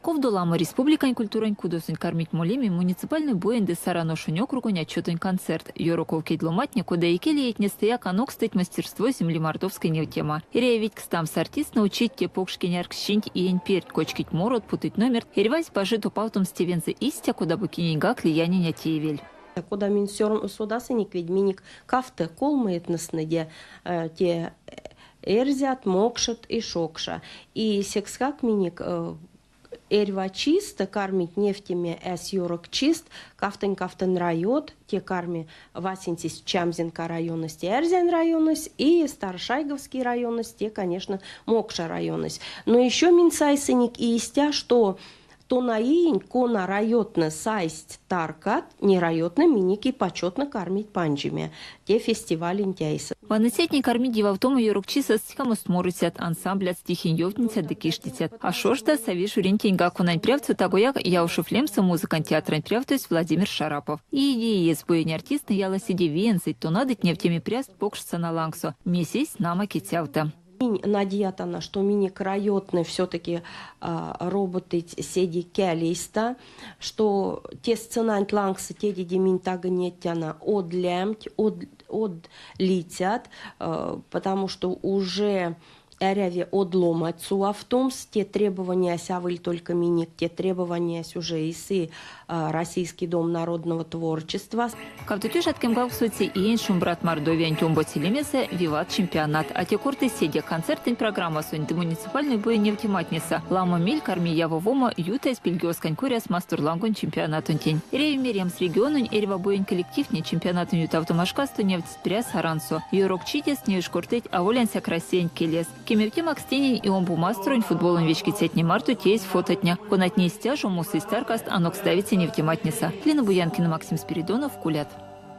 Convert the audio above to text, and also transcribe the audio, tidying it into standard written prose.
Ковдо ламо Республикань культурань кудосонть кармить молеме муниципальной буень ды Саран ошонь округонь отчетонь концерт. Ёроков кедьломатне, кода икеле иетнестэяк анокстыть Мастерство земли мордовской невтема. Эряви видькстамс, артисттнэ учить те покш кенярксчинть иень перть, кочкить морот, путыть номерт, эрьвась бажи топавтомс тевензэ истя, кода бу киненьгак лиянень а теевель. Кода минь содасынек, ведь минек кавто колмо этностнэде те эрзят, мокшот и шокша. И секскак минек эрьва чистэ кармить невтеме эсь ёрокчист, кавтонь-кавтонь райот, те карми васенцесь Чамзинка районось, те Эрзянь районось, и Старошайговский районось, те, конечно, Мокша районось. Но еще минь сайсынек и истя, что Тонаиень, кона райотнэ сайсть таркат, не райотнэ минек и почетно кармить панжиме те фестиваленть эйсэ. Ваныцятне кармить дивавтомо ёрокчисэст ськамост морыцят, ансамблят, стихень ёвтницят ды киштицят. А шожда сави жюринтеньгак, конань прявтсо тагояк Яушев лемсэ музыкань театрань прявтось Владимир Шарапов. Иеде иес буень артисттнэ яла седе виенсыть, тонадыть невтеме пряст покш сцена лангсо. Мезесь, нама, кецявты. Минь надеятано, что минек райотнэ все-таки роботыть седе келейстэ, что те сценанть лангс тедеде минь таго неттяно од лемть, од, од лицят, потому что уже эряви од ломать совавтомс, те требованиясь аволь только минек, те требованиясь уже и сы Российский дом народного творчества. Кавтотёжат кемгавксоце иень Шумбрат Мордовиянь омбоце лемесэ Виват чемпионат. А те корты седе концертэнь программасонть ды муниципальной буень невтематнесэ. Ламо мель карми явовомо ютазь пильгеоскань коряс масторлангонь чемпионатонтень. Эряви меремс, региононь эрьва буень коллективтне чемпионатонь ютавтома шкасто невтсть пря Сарансо. Ёрокчидест ней уш кортыть аволь ансяк Россиянть келес. Кемевтемакс тенень и омбомасторонь футболонь вечкицятне марто теезь фототне, конатне истя жо мусызь таркаст анокставиця невтематнесэ. Лина Буянкина, Максим Спиридонов, Кулят.